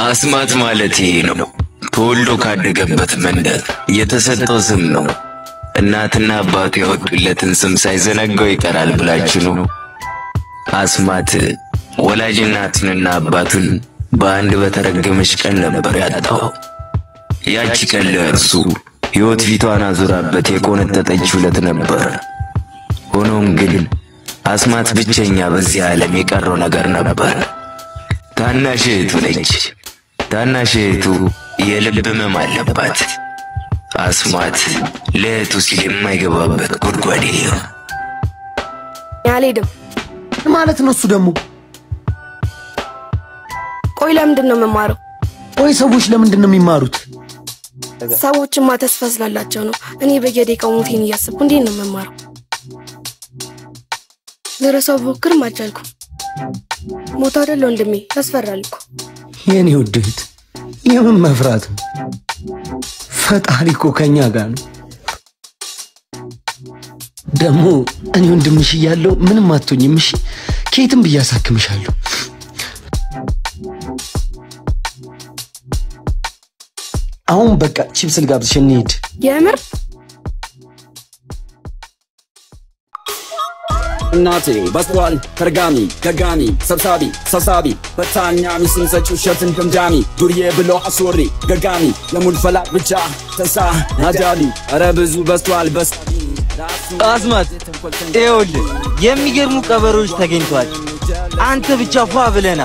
አስማት ማለት ይሄ ነው። ተወልዶ ካደገበት መንደር የተሰጠው ስም ነው። እናትና አባቱ ያወጡለትን ስም ሳይዘነጋው ይቀራል ብላችሁ ነው? አስማት ወላጅ እናቱንና አባቱን በአንድ በተረገመች ቀን ነበር ያጣው። ያቺ ቀን ለእርሱ ሕይወት ፊቷን አዙራበት የቆነጠጠች ዕለት ነበር። ሆኖም ግን አስማት ብቸኛ በዚህ ዓለም የቀረው ነገር ነበር። ታናሽ እህቱ ነች። ታናሽ እህቱ የልብ ሕመም አለባት። አስማት ለእህቱ ሲል የማይገባበት ጉድጓድ የለም። አልሄድም ማለት ነው። እሱ ደግሞ ቆይ ለምንድን ነው የምማረው? ቆይ ሰዎች ለምንድን ነው የሚማሩት? ሰዎችማ ተስፋ ስላላቸው ነው። እኔ በየደቂቃው ሞቴን እያሰብኩ እንዴት ነው የምማረው? ልረሳው ብሞክርም አልቻልኩም። ሞት አይደለ ወንድሜ፣ ያስፈራል እኮ። የኔ ውድ እህት የምን መፍራት ነው? ፈጣሪ እኮ ከኛ ጋር ነው። ደግሞ እኔ ወንድምሽ እያለሁ ምንም አትሆኝም። እሺ ከየትም ብዬ አሳክምሻለሁ። አሁን በቃ ቺፕስ ልጋብዝሽ፣ እንሂድ። የምር እናቴ በስቷል ተርጋሚ ገጋሚ ሰብሳቢ ሰብሳቢ በታኛሚ ስም ሰጪ ውሸትን ደምዳሚ ዱርዬ ብሎ አስወሪ ገጋሚ የሙድ ፈላቅ ብቻ ተሳ ናጃሊ ኧረ ብዙ በስቷል በስ አስማት ይኸውልህ የሚገርሙ ቀበሮች ተገኝተዋል። አንተ ብቻ ፏ ብለና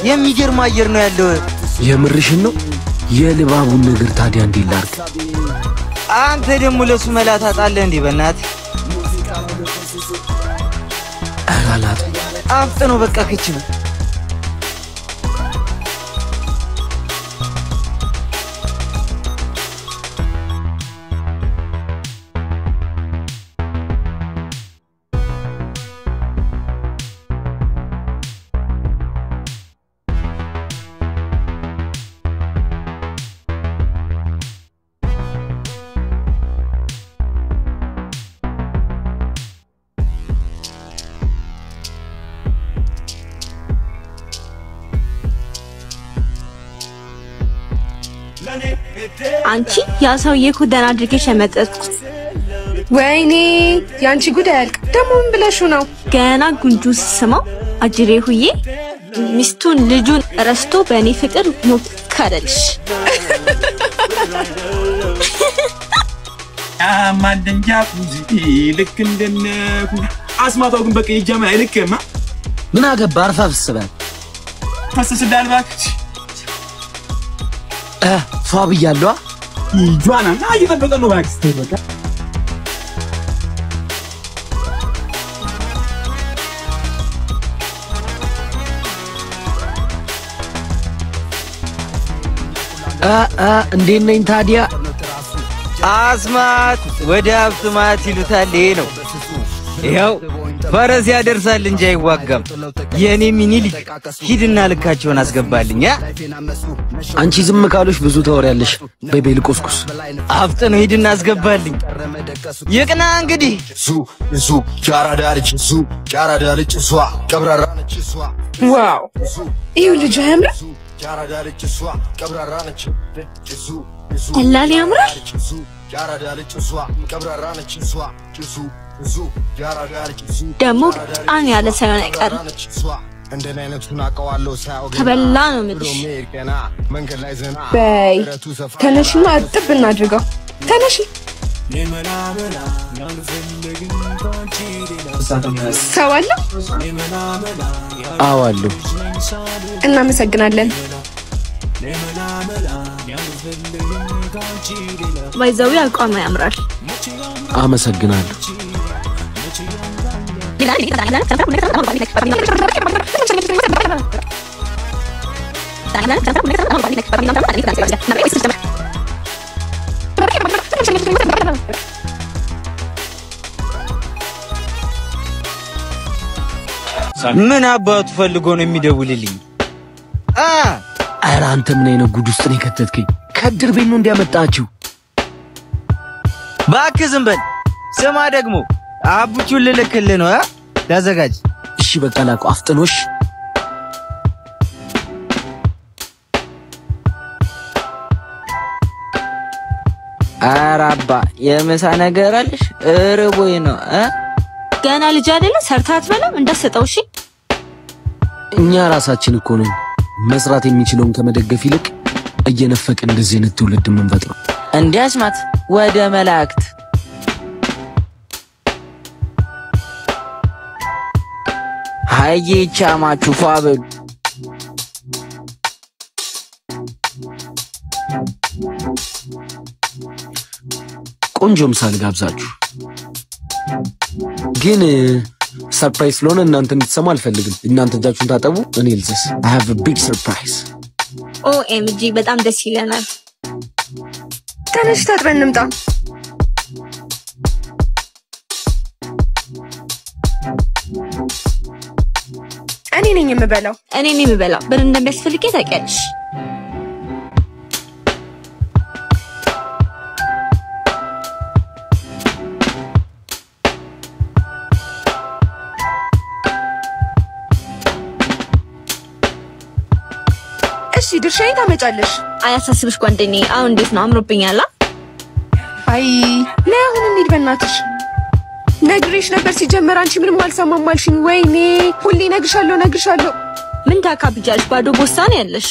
የሚገርም አየር ነው ያለው። የምርሽን ነው? የልባቡን ነገር ታዲያ እንዴት ላድርግ? አንተ ደግሞ ለሱ መላ ታጣለህ እንዴ? በእናትህ ኧረ አላጥም። አፍጥነው በቃ ክች ነው። አንቺ ያ ሰውዬ እኮ ደህና አድርጌ ሸመጠጥኩት። ወይኔ የአንቺ ጉድ አያልቅ። ደግሞ ምን ብለሽው ነው? ገና ጉንጁ ስስመው አጅሬ ሁዬ ሚስቱን ልጁን ረስቶ በእኔ ፍቅር ሞከረልሽ። ማንደንጃ ልክ እንደነኩ አስማታው ግን በቃ ይጀማ አይልክማ። ምን አገባ? አርፈህ ፍስበል። ፈስስልሃል እባክህ። ፏ ብያለሁ። ጇና እና እየጠበቀ ነው እባክህ። በቃ እንዴት ነኝ ታዲያ? አስማት ወደ ሀብትማት ይሉታል። ይሄ ነው። ይኸው ፈረስ ያደርሳል እንጂ አይዋጋም። የእኔ ሚኒሊክ ሂድና ልካቸውን አስገባልኝ። አንቺ ዝም ካሉሽ ብዙ ታወሪያለሽ። በይ በይ ልቆስቁስ። አፍጥነው ሂድና አስገባልኝ። ይቅና እንግዲህ። ዙ ዙ የአራዳ ልጅ ዙ የአራዳ ልጅ እሷ ቀብራራ ነች እሷ Wow ይኸው ልጁ አያምርም? የአራዳ ልጅ እሷ ቀብራራ ነች ዙ ዙ ቀላል ያምራል። ዙ የአራዳ ልጅ እሷ ቀብራራ ነች እሷ ዙ ዙ የአራዳ ልጅ ዙ ደግሞ በጣም ያለ ሳይሆን አይቀርም። ነች እሷ እንደኔ አይነቱን አውቀዋለሁ ሳያውቅ ተበላ ነው የምልሽ። መሄድ ገና መንገድ ላይ ዘና በይ ተነሽና እጥብ እናድርገው። ተነሽ። ሰው አለ? አዎ አለሁ። እናመሰግናለን። ባይዘዊ አቋም ያምራል። አመሰግናለሁ። ምን አባቱ ፈልጎ ነው የሚደውልልኝ? አ ኧረ አንተ ምን አይነት ጉድ ውስጥ ነው የከተትከኝ? ከድር ቤት ነው እንዲያመጣችሁ? እባክህ ዝም በል። ስማ ደግሞ አቡቹን ልልክልህ ነው። ተዘጋጅ። እሺ በቃ ላኩ፣ አፍጥኖሽ። ኧረ አባ የምሳ ነገር አለሽ? እርቦኝ ነው። ገና ልጅ አይደለ ሰርታ አትበላም? እንዳትሰጠው እሺ። እኛ ራሳችን እኮ ነን መስራት የሚችለውን ከመደገፍ ይልቅ እየነፈቅን እንደዚህ አይነት ትውልድ የምንፈጥረው። እንዴ አስማት ወደ መላእክት ሀዬ ቻማችሁ ፏ በሉ። ቆንጆ ምሳ ልጋብዛችሁ፣ ግን surprise ስለሆነ እናንተ እንድትሰሙ አልፈልግም። እናንተ እጃችሁን ታጠቡ፣ እኔ ልዘዝ። I have a big surprise። OMG በጣም ደስ ይለናል። ተነሽ ታጥበን እንምጣ። እኔ ነኝ የምበላው። እኔ ነኝ የምበላው። ብር እንደሚያስፈልገኝ ታውቂያለሽ። እሺ ድርሻዬን ታመጫለሽ። አያሳስብሽ ጓደኛዬ። አሁን እንዴት ነው አምሮብኛል? አይ ነይ አሁን እንሂድ በእናትሽ። ነግሬሽ ነበር ሲጀመር፣ አንቺ ምንም አልሰማም አልሽኝ። ወይኔ ሁሌ ነግርሻለሁ ነግርሻለሁ። ምን ታካብጃለሽ? ባዶ ቦርሳ ነው ያለሽ።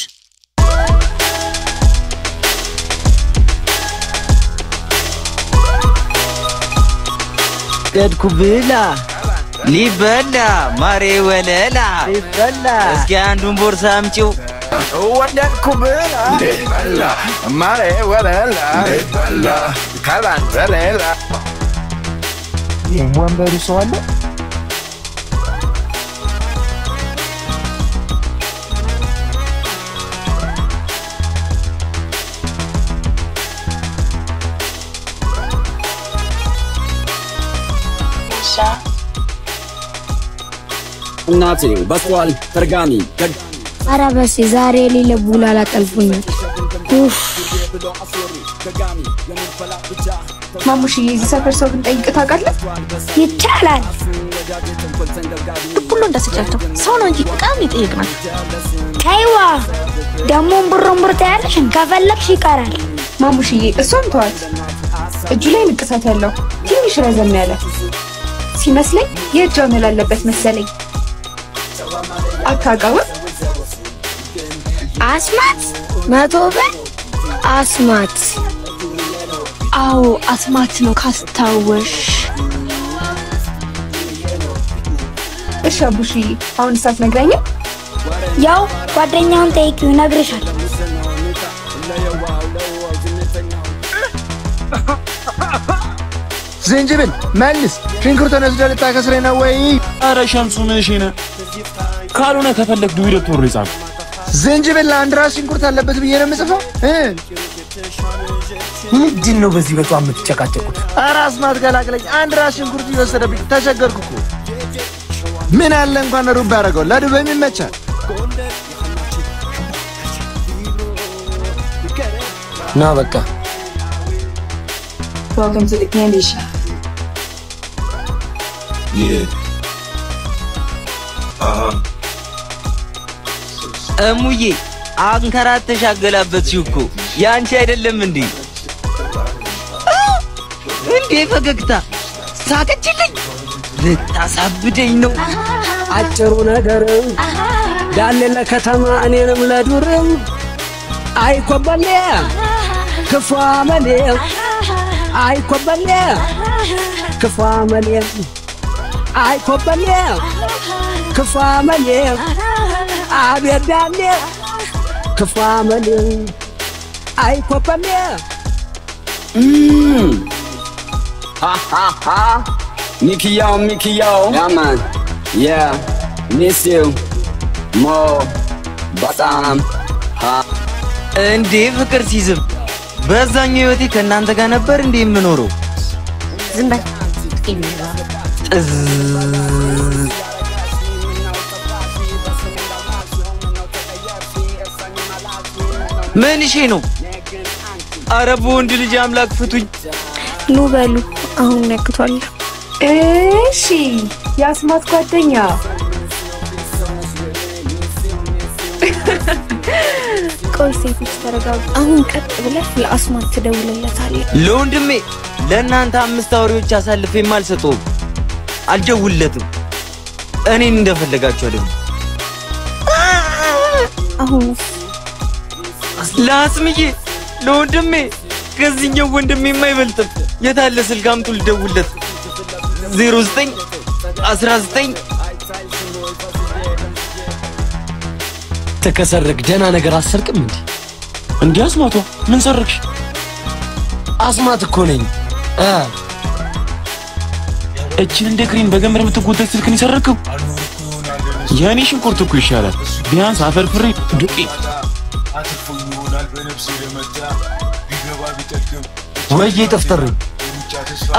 ገድኩ ብላ ሊበላ ማሬ ወለላ ሊበላ። እስኪ አንዱን ቦርሳ አምጪው። ወደድኩ ብላ ሊበላ ማሬ ወለላ ሊበላ ካላንተ ሌላ። ወንበሩ ሰው አለ? እናቴ በስቷል ተርጋሚ። ኧረ በሴ ዛሬ የሌለ ቡላላ ጠልፎኛል። ኡፍ ማሙሽዬ እዚህ ሰፈር ሰው ብንጠይቅ ታውቃለህ? ይቻላል። ሁሉ እንዳሰጫቸው ሰው ነው እንጂ በጣም የጠየቅናቸው። ተይዋ ደግሞ እምቡር እምቡር ታያለሽ። ከፈለግሽ ይቀራል። ማሙሽዬ እሷን ተዋት። እጁ ላይ ንቅሳት ያለው ትንሽ ረዘም ያለ ሲመስለኝ የእጅ አመል አለበት መሰለኝ። አታውቀውም? አስማት 100 ብር አስማት። አዎ አስማት ነው ካስታወሽ። እሺ አቡሽዬ አሁን እሳት ነግረኝም? ያው ጓደኛውን ጠይቂው ይነግርሻል። ዝንጅብል መልስ። ሽንኩርቱን ወስደህ ልታከስረኝ ነው ወይ? ኧረ ሸምሱ ምን እሺ ነህ? ካልሆነ ከፈለክ ዱዊ ዶክተር ይጻፍ። ዝንጅብል ለአንድ ራስ ሽንኩርት አለበት ብዬ ነው የምጽፈው። ምንድን ነው በዚህ በጧት የምትጨቃጨቁት? ኧረ አስማት ገላግለኝ። አንድ ራስ ሽንኩርት እየወሰደብኝ ተቸገርኩ እኮ። ምን አለ እንኳን ሩብ ያደረገው ለዱቤም ይመቻል። ና በቃ Welcome to the candy shop. Yeah. እሙዬ አንከራተሽ አገላበጥሽው እኮ ያንቺ አይደለም እንዴ? እንዴ ፈገግታ ሳቀችልኝ። ልታሳብደኝ ነው። አጭሩ ነገር ዳሌ ለከተማ እኔንም ለዱር አይኮበሌ ክፉ አመሌ አይኮበሌ ክፉ አመሌ አይኮበሌ ክፉ አመሌ አቤት ዳሌ ክፉ አመሌ አይኮበሌ። ሚኪያው ሚኪያው yeah man yeah miss you more በጣም። እንዴ ፍቅር ሲዝም በዛኛው ህይወቴ ከእናንተ ጋር ነበር እንዴ የምኖረው? ዝም በል። ጥዝ ምን እሺ ነው? ኧረ በወንድ ልጅ አምላክ ፍቱኝ። ኑ በሉ አሁን ነግቷል። እሺ የአስማት ጓደኛ ቆይ ሴቶች ተረጋጉ። አሁን ቀጥ ብለህ ለአስማት ትደውልለታለህ። ለወንድሜ ለእናንተ 5 አውሬዎች አሳልፌም አልሰጠውም፣ አልደውልለትም። እኔን እንደፈለጋችሁ አይደለም። አሁንስ ለአስምዬ ለወንድሜ ከዚህኛው ወንድሜ የማይበልጥም። የታለ ስልክ አምጡ ልደውልለት። 09 19 ተከሰረክ ደህና ነገር አሰርቅም እንዴ? እንዴ አስማቷ ምን ሰረክሽ? አስማት እኮ ነኝ። እችን እንደ ክሬን በገመድ የምትጎተት ስልክን የሰረከው? የኔ ሽንኩርት እኮ ይሻላል። ቢያንስ አፈርፍሬ ዱቄት ወይዬ ጠፍጠር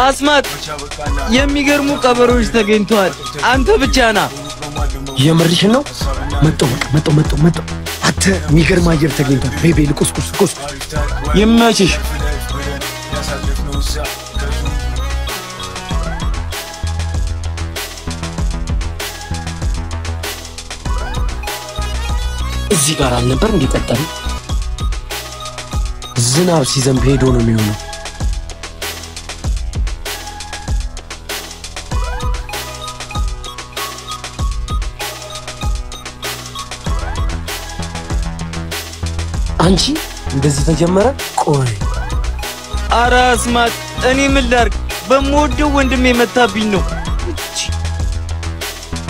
አስማት የሚገርሙ ቀበሮች ተገኝተዋል። አንተ ብቻ ና። የምርሽን ነው? መጣሁ በቃ መጣሁ መጣሁ መጣሁ። አንተ የሚገርም አየር ተገኝቷል። ቤቤ ልቆስቁስ ቁስ። ይመችሽ። እዚህ ጋር አልነበር እንዲቀጠል ዝናብ ሲዘንብ ሄዶ ነው የሚሆነው። አንቺ እንደዚህ ተጀመረ? ቆይ ኧረ አስማት እኔ ምን ላድርግ? በምወደው ወንድሜ መታብኝ ነው።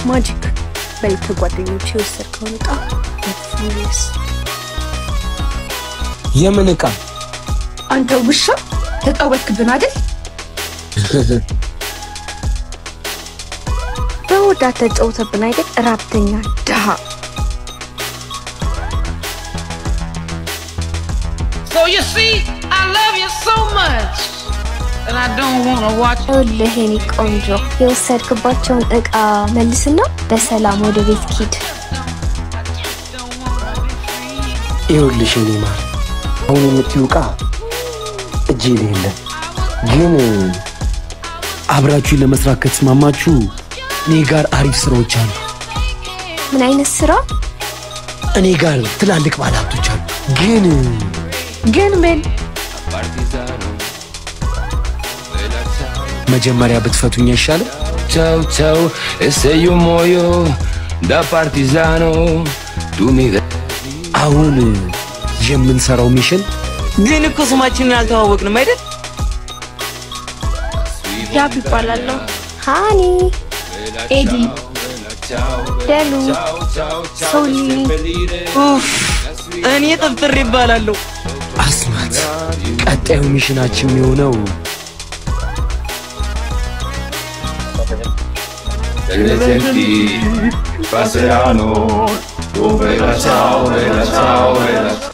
ማጂክ በል ከጓደኞች የወሰድከውን ዕቃ መልስ። የምን ዕቃ? አንተ ውሻ ተጫወትክብን አይደል? በወዳ ተጫውተብን አይደል? ራብተኛ ድሃ። So you see, I love you so much, and I don't want to watch. ይኸውልህ የኔ ቆንጆ የወሰድክባቸውን ዕቃ መልስና በሰላም ወደ ቤት ሂድ። ይኸውልሽ የኔ ማር አሁን የምትይው ዕቃ እጄ ላይ የለም፣ ግን አብራችሁ ለመስራት ከተስማማችሁ እኔ ጋር አሪፍ ስራዎች አሉ። ምን አይነት ስራ? እኔ ጋር ትላልቅ ባለሀብቶች አሉ። ግን ግን ምን መጀመሪያ ብትፈቱኝ አይሻልም? Ciao ciao e se io muoio da partigiano tu mi አሁን የምንሰራው mission ግን እኮ ስማችንን አልተዋወቅንም አይደል? ያብ ይባላለሁ። ሃኒ፣ ኤዲ፣ ደሉ፣ ሶሊ። ኡፍ እኔ ጥፍጥር ይባላለሁ። አስማት ቀጣዩ mission ኣችን የሚሆነው Passeranno, oh bella ciao, bella ciao, bella ciao.